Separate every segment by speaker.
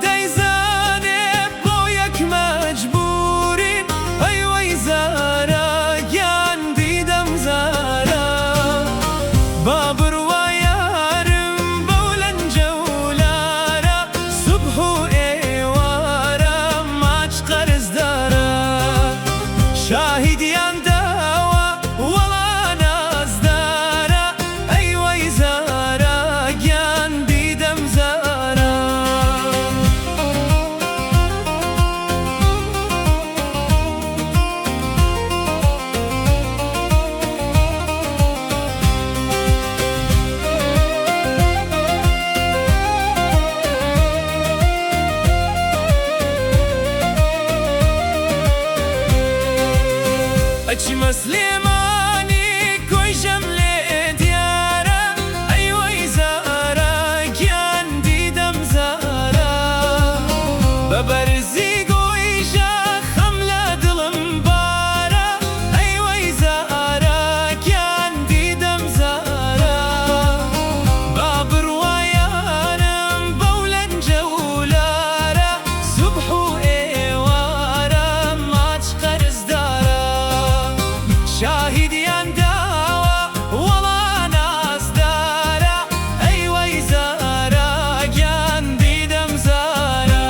Speaker 1: دەیزانێ بۆ یەک مەجبوورین، ئەی وەی زارا گیان دیدەم زارا. با بڕوا یارم بەو لەنجە و لارە، سوبح و ئێوارە ماچ قەرزدارە. شاهیدیان داوە وەڵا نازدارە، ئەی وەی زارا گیان دیدەم زارا. ئەچمە سلێمانی کۆیژەم لێ دیارە، ئەی وەی زارا گیان دیدەم زارا. بە بەرزی گۆیژە خەم لە دڵم بارە، ئەی وەی زارا گیان دیدەم زارا. با بڕوا یارم بەو لەنجە و لارە، سوبح و ئێوارە ماچ قەرزدارە. شاهیدیان داوە وەڵا نازدارە، ئەی وەی زارا گیان دیدەم زارا.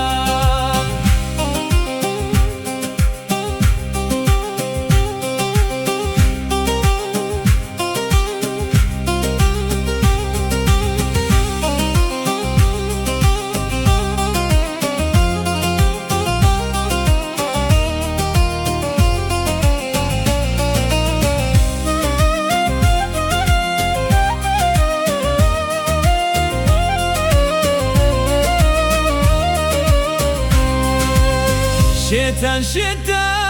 Speaker 1: شێتان شێتان.